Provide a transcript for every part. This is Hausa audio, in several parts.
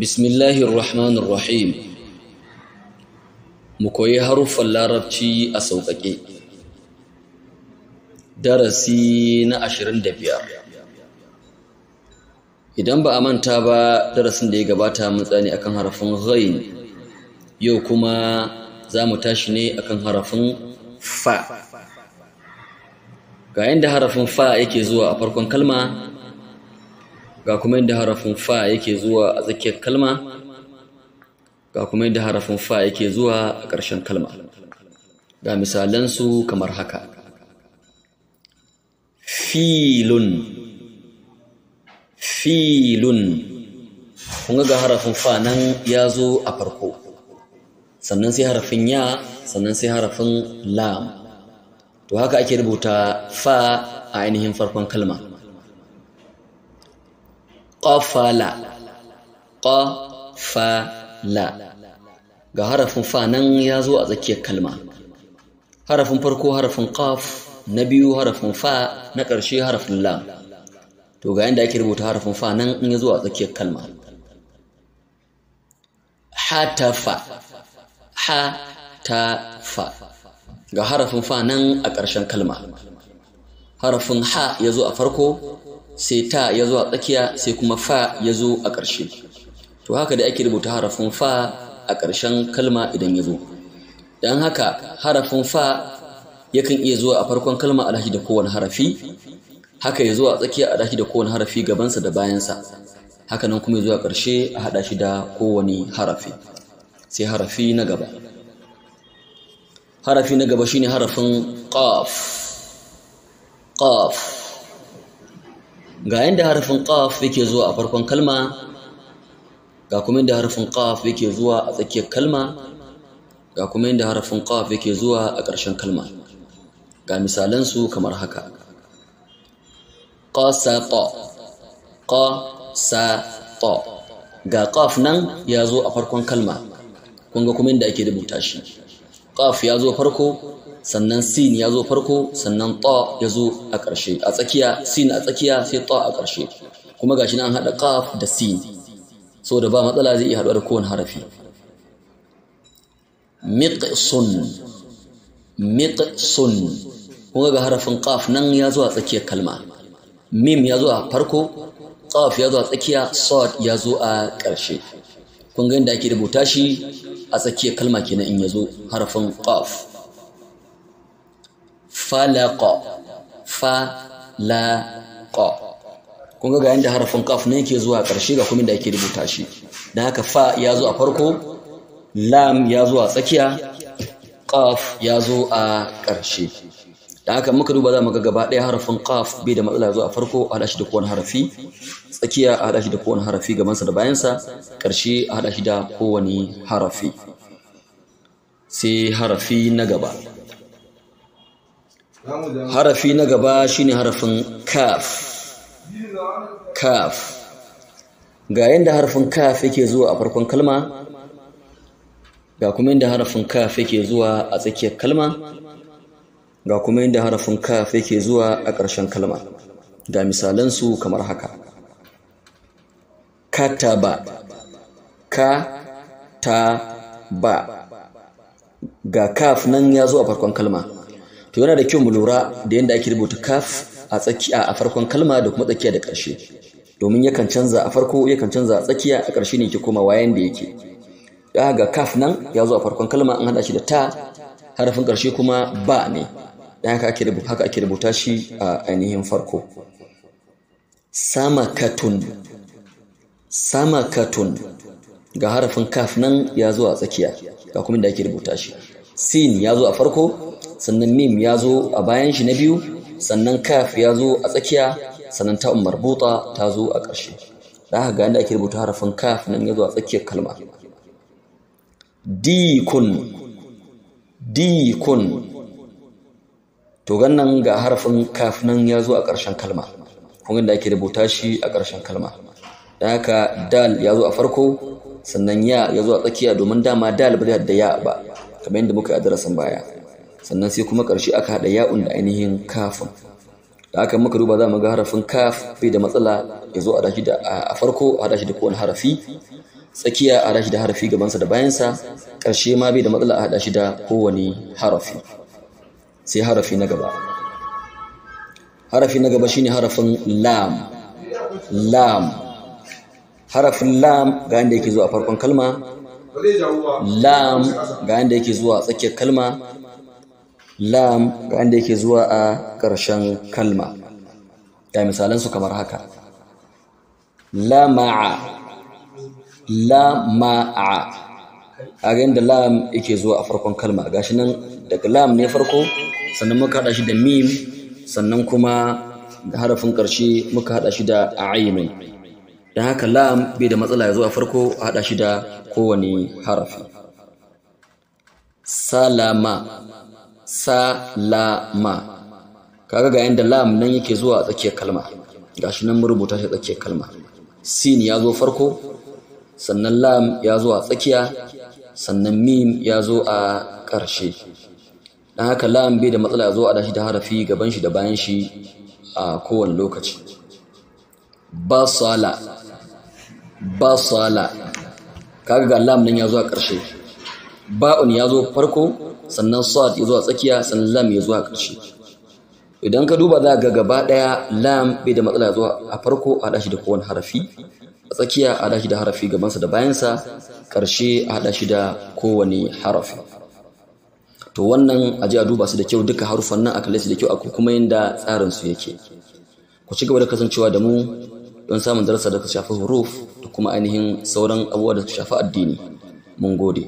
Bismillahir Rahmanir Rahim. Mu koyi haruffan Larabci a sauƙaƙe. Darasi na 25. Idan ba a manta ba, darasin da ya gabata mun tsani akan harafin ghain. Yau kuma za mu tashi ne akan harafin fa. Ga yanda harafin fa yake zuwa a farkon kalma, ga kuma yadda harafin fa yake zuwa a tsakiyar kalma, ga kuma yadda harafin fa yake zuwa a ƙarshen kalma. Ga misalansu kamar haka. Filun, filun. Kun ga harafin fa nan ya zo a farko, sannan sai harafin ya, sannan sai harafin lam. To haka ake rubuta fa a ainihin farkon kalma. Qafala, qafala. Ga harafin fa nan ya zo a tsakiyar kalma. Harafin farko harafin qaf, na biyu harafin fa, na ƙarshe harafin lam. To ga yanda ake rubuta harafin fa nan in ya zo a tsakiyar kalma. Hatafa, hatafa. Ga harafin fa nan a ƙarshen kalma. Harafin ha ya zo a farko, sai ta ya zo a tsakiya, sai kuma fa ya zo a ƙarshe. To haka da ake rubuta harafin fa a ƙarshen kalma idan ya zo. Don haka harafin fa yakan iya zuwa a farkon kalma a dashi da kowane harafi, haka ya zo a tsakiya a dashi da kowane harafi gabansa da bayansa, haka nan kuma ya zo a ƙarshe a haɗa shi da kowane harafi. Sai harafi na gaba. Harafi na gaba shine harafin qaf. Qaf. Ga yanda harafin qaf yake zuwa a farkon kalma, ga kuma yanda harafin qaf yake zuwa a tsakiyar kalma, ga kuma yanda harafin qaf yake zuwa a ƙarshen kalma. Ga misalansu kamar haka. Qasata, qasata. Ga qaf nan ya zo a farkon kalma. Kun ga kuma yanda ake rubuta shi. Qaf ya zo farko, sannan sin ya zo farko, sannan ta ya zo a ƙarshe. A tsakiya, sin a tsakiya, sai ta a ƙarshe. Kuma gashi nan an haɗa qaf da sin, saboda ba matsala zai iya haɗuwa da kowane harafi. Miqsun, miqsun. Kun ga harafin qaf nan ya zo a tsakiyar kalma. Mim ya zo a farko, qaf ya zo a tsakiya, sad ya zo a ƙarshe. Kun ga yadda ake rubuta shi a tsakiyar kalma kenan in ya zo harafin qaf. Falaqa, falaqa. Kun ga yanda harafin qaf ne yake zuwa ƙarshe, ga kuma inda ake rubuta shi. Dan haka fa ya zo a farko, lam ya zo a tsakiya, qaf ya zo a ƙarshe. Dan haka muka duba za mu ga gaba ɗaya harafin qaf bai da matsala, ya zo a farko a haɗa shi da kowane harafi, tsakiya a haɗa shi da kowane harafi gabansa da bayansa, ƙarshe a haɗa shi da kowane harafi. Sai harafi na gaba. Harafi na gaba shine harafin kaf. Kaf. Ga yanda harafin kaf yake zuwa a farkon kalma, ga kuma yanda harafin kaf yake zuwa a tsakiyar kalma, ga kuma yanda harafin kaf yake zuwa a ƙarshen kalma. Ga misalansu kamar haka. Kataba, ka-ta-ba. Ga kaf nan ya zo a farkon kalma. To yana da kyau mu lura da yanda ake rubuta kaf a tsakiya, a farkon kalma da kuma tsakiya da ƙarshe. Domin yakan canza a farko, yakan canza a tsakiya, a ƙarshe ne yake komawa yanda yake. Da ga kaf nan ya zo a farkon kalma, an haɗa shi da ta, harafin ƙarshe kuma ba ne. Dan haka ake rubuta shi a ainihin farko. Samakatun, samakatun. Ga harafin kaf nan ya zo a tsakiya, ga kuma inda ake rubuta shi. Sin ya zo a farko, sannan mim ya zo a bayan shi na biyu, sannan kaf ya zo a tsakiya, sannan ta'un marbuta ta zo a ƙarshe. Da haka ga inda ake rubuta harafin kaf nan ya zo a tsakiyar kalma. Dikun, dikun. To gannan ga harafin kaf nan ya zo a ƙarshen kalma. Kun ga inda ake rubuta shi a ƙarshen kalma. Da haka dal ya zo a farko, sannan ya ya zo a tsakiya, domin dama dal ba zai da ya ba, kamar yadda muka yi a darasin baya. Sannan sai kuma ƙarshe aka haɗa ya'un da ainihin kafin. Da haka muka duba za mu ga harafin kaf bai da matsala, ya zo a dashi da a farko a haɗa shi da kowane harafi, Tsakiya a haɗa shi da harafi gabansa da bayansa. Ƙarshe ma bai da matsala a haɗa shi da kowane harafi. Sai harafi na gaba. Harafi na gaba shine harafin lam. Lam. Harafin lam ga yanda yake zuwa a farkon kalma. Lam ga yanda yake zuwa a tsakiyar kalma. Lam ga yanda yake zuwa a ƙarshen kalma. Ga misalansu kamar haka. Lama'a. Lama'a. A ga yanda lam yake zuwa a farkon kalma. Gashi nan daga lam ne farko, sannan muka haɗa shi da mim, sannan kuma harafin ƙarshe muka haɗa shi da ainun. Don haka lam bai da matsala ya zo a farko a haɗa shi da kowane harafi. Salama. Salama. Kaga ga yanda lam nan yake zuwa a tsakiyar kalma. Gashi nan mun rubuta shi a tsakiyar kalma. Sin ya zo farko, sannan lam ya zo a tsakiya, sannan mim ya zo a ƙarshe. Don haka lam bai da matsala ya zo a dashi da harafi gaban shi da bayan shi a kowane lokaci. Basala. Basala. Kaga ga lam nan ya zo a ƙarshe. Ba'un ya zo farko, sannan sad ya zo a tsakiya, sannan lam ya zo a ƙarshe. Idan ka duba za ga gaba ɗaya lam bai da matsala ya zo a farko a haɗa shi da kowane harafi, a tsakiya a haɗa shi da harafi gabansa da bayansa, ƙarshe a haɗa shi da kowane harafi. To wannan a je a duba su da kyau, duka harufan nan a kalle su da kyau a kuma yanda tsarin su yake. Ku ci gaba da kasancewa da mu don samun darasa da suka shafi huruf da kuma ainihin sauran abubuwa da suka shafi addini. Mun gode.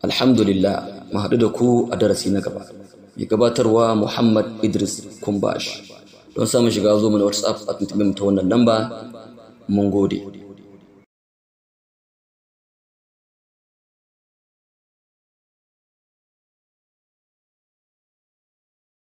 Alhamdulillah, mu haɗu da ku a darasi na gaba. Mai gabatarwa Muhammad Idris Kumbash. Don samun shiga zo mana WhatsApp a tuntuɓe mu ta wannan lamba. Mun gode.